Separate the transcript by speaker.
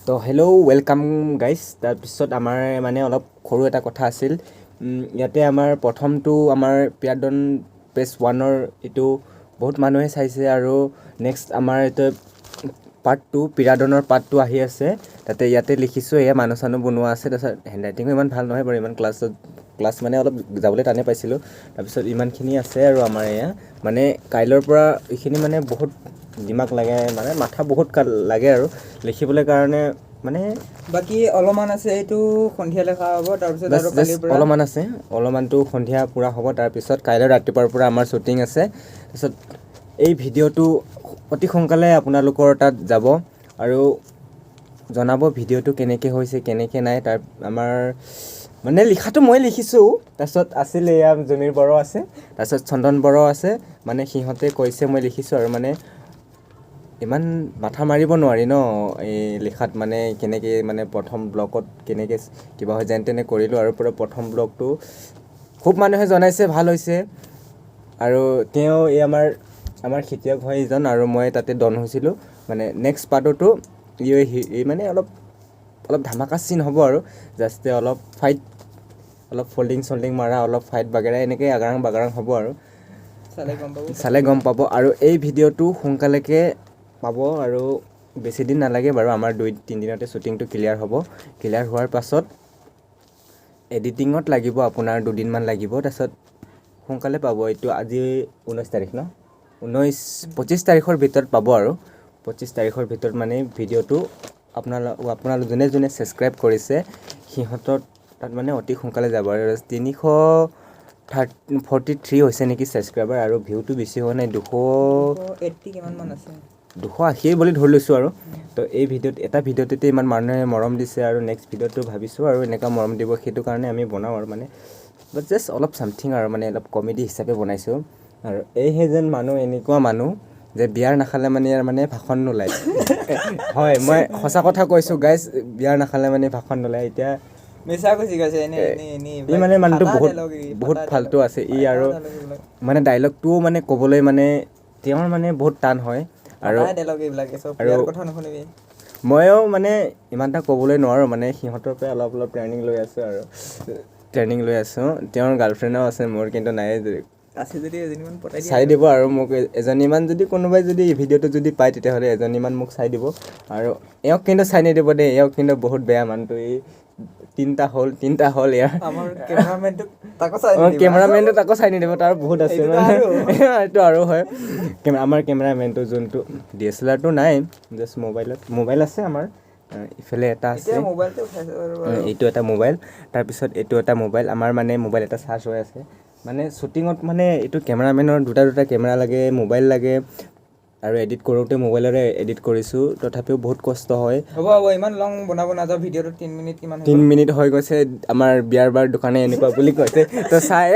Speaker 1: তো hello', welcome guys. তাৰপিছত আমাৰ মানে অলপ সৰু এটা কথা আছিল। ইয়াতে আমাৰ প্ৰথমটো আমাৰ পিয়াদন পেজ ওৱানৰ এইটো বহুত মানুহে চাইছে আৰু নেক্সট আমাৰ এইটো পাৰ্ট টু, পিৰাডনৰ পাৰ্ট টু আহি আছে। তাতে ইয়াতে লিখিছোঁ, এয়া মানুহ চানুহ বনোৱা আছে। তাৰপিছত হেণ্ড ৰাইটিঙো ইমান ভাল নহয় বাৰু, ইমান ক্লাছত ক্লাছ মানে অলপ যাবলৈ টানেই পাইছিলোঁ। তাৰপিছত ইমানখিনি আছে আৰু আমাৰ এয়া মানে কাইলৈৰ পৰা এইখিনি মানে বহুত দিমাগ লাগে, মানে মাথা বহুত লাগে আৰু লিখিবলৈ কাৰণে মানে।
Speaker 2: বাকী অলপমান আছে, এইটো সন্ধিয়া লেখা হ'ব, তাৰপিছত
Speaker 1: বাছ
Speaker 2: আৰু
Speaker 1: জাষ্ট
Speaker 2: কালিৰ পৰা
Speaker 1: অলপমান আছে, অলপমানটো সন্ধিয়া পূৰা হ'ব। তাৰপিছত কাইলৈ ৰাতিপুৱাৰ পৰা আমাৰ শ্বুটিং আছে। তাৰপিছত এই ভিডিঅ'টো অতি সোনকালে আপোনালোকৰ তাত যাব আৰু জনাব ভিডিঅ'টো কেনেকৈ হৈছে, কেনেকৈ নাই। তাৰ আমাৰ মানে লিখাটো মই লিখিছোঁ। তাৰপিছত আছিলে এয়া জমিৰ বড়ো আছে, তাৰপিছত চন্দন বড়ো আছে। মানে সিহঁতে কৈছে, মই লিখিছোঁ আৰু মানে ইমান মাথা মাৰিব নোৱাৰি ন এই লিখাত, মানে কেনেকৈ মানে প্ৰথম ব্লকত কেনেকৈ কিবা হয়, যেন তেনে কৰিলোঁ আৰু পূৰা প্ৰথম ব্লগটো খুব মানুহে জনাইছে ভাল হৈছে। আৰু তেওঁ এই আমাৰ খেতিয়ক হয় এইজন আৰু মই তাতে ডন হৈছিলোঁ। মানে নেক্সট পাৰ্টতো এই মানে অলপ অলপ ধামাকা চিন হ'ব আৰু জাষ্ট অলপ ফাইট, অলপ ফল্ডিং চল্ডিং মাৰা, অলপ ফাইট বাগেৰা এনেকৈ আগাৰাং বাগাৰাং হ'ব আৰু
Speaker 2: চালে গম পাব।
Speaker 1: চালে গম পাব। আৰু এই ভিডিঅ'টো সোনকালেকে পাব আৰু বেছি দিন নালাগে বাৰু, আমাৰ 2-3 দিনতে শ্বুটিংটো ক্লিয়াৰ হ'ব। ক্লিয়াৰ হোৱাৰ পাছত এডিটিঙত লাগিব আপোনাৰ দুদিনমান লাগিব, তাৰপিছত সোনকালে পাব। এইটো আজি 19 তাৰিখ ন, 19 25 তাৰিখৰ ভিতৰত পাব। আৰু 25 তাৰিখৰ ভিতৰত মানে ভিডিঅ'টো আপোনালোক যোনে যোনে ছাবস্ক্ৰাইব কৰিছে, সিহঁতৰ তাত মানে অতি সোনকালে যাব। আৰু 343 হৈছে নেকি ছাবস্ক্ৰাইবাৰ আৰু ভিউটো বেছি হোৱা নাই, 200
Speaker 2: এইট্টি কিমান মান আছে।
Speaker 1: 280 বুলি ধৰি লৈছোঁ। আৰু তো এই ভিডিঅ'ত, এটা ভিডিঅ'টোতে ইমান মানুহে মৰম দিছে আৰু নেক্সট ভিডিঅ'টো ভাবিছোঁ আৰু এনেকুৱা মৰম দিব, সেইটো কাৰণে আমি বনাওঁ। আৰু মানে বাট জাষ্ট অলপ চামথিং আৰু মানে অলপ কমেডি হিচাপে বনাইছোঁ। আৰু এইহে যেন মানুহ, এনেকুৱা মানুহ যে বিয়াৰ নাখালে মানে ইয়াৰ মানে ভাষণ নোলায়। হয়, মই সঁচা কথা কৈছোঁ গাইজ, বিয়াৰ নাখালে মানে ভাষণ নোলায়। এতিয়া
Speaker 2: মিছা কৈছি কৈছে, এনে এনে এনে।
Speaker 1: ই মানে মানুহটো বহুত বহুত ফাল্টু আছে ই। আৰু মানে ডাইলগটোও মানে ক'বলৈ মানে তেওঁৰ মানে বহুত টান হয় আৰু
Speaker 2: ডাইলগ এইবিলাক চব
Speaker 1: আৰু
Speaker 2: ইয়াৰ কথা নুশুনিবি।
Speaker 1: ময়ো মানে ইমান এটা ক'বলৈ নোৱাৰোঁ, মানে সিহঁতৰ পৰাই অলপ অলপ ট্ৰেইনিং লৈ আছোঁ আৰু ট্ৰেইনিং লৈ আছোঁ। তেওঁৰ গাৰ্লফ্ৰেণ্ডো আছে, মোৰ কিন্তু নাই।
Speaker 2: আছে যদি এজনীমান পতাই দিয়া।
Speaker 1: চাই দিব আৰু মোক এজনীমান যদি কোনোবাই যদি এই ভিডিঅ'টো যদি পায়, তেতিয়াহ'লে এজনীমান মোক চাই দিব। আৰু এওঁক কিন্তু চাই নিদিব দেই, এওঁক কিন্তু বহুত বেয়া মানুহটো। এই তিনিটা হ'ল, তিনিটা হ'ল ইয়াৰ।
Speaker 2: আমাৰ কেমেৰামেনটোক তাকো চাই নিদিবা।
Speaker 1: কেমেৰামেনটো তাকো চাই নিদিব, তাৰ বহুত আছে।
Speaker 2: এইটোতো
Speaker 1: মানে
Speaker 2: আৰু।
Speaker 1: এইটো আৰু হয়। আমাৰ কেমেৰামেনটো যোনটো ডি এছ এল আৰটো নাই, জাষ্ট মোবাইলত, মোবাইল আছে আমাৰ। ইফালে এটা আছে।
Speaker 2: এতিয়া মোবাইলতে উঠাইছে বাৰু।
Speaker 1: এইটো এটা মোবাইল, তাৰপিছত এইটো এটা মোবাইল। আমাৰ মানে মোবাইল এটা চাৰ্জ হৈ আছে। মানে শ্বুটিঙত মানে এইটো কেমেৰামেনৰ দুটা দুটা কেমেৰা লাগে, মোবাইল লাগে আৰু এডিট কৰোঁতে মোবাইলেৰে এডিট কৰিছোঁ, তথাপিও বহুত কষ্ট হয়।
Speaker 2: হ'ব হ'ব, ইমান লং বনাব নাযাওঁ ভিডিঅ'টো, 3 মিনিট কিমান হৈ
Speaker 1: 3
Speaker 2: গ'ল?
Speaker 1: মিনিট হৈ গৈছে। আমাৰ বিয়াৰ বাৰ দোকানে এনেকুৱা বুলি কৈছে, তো চাই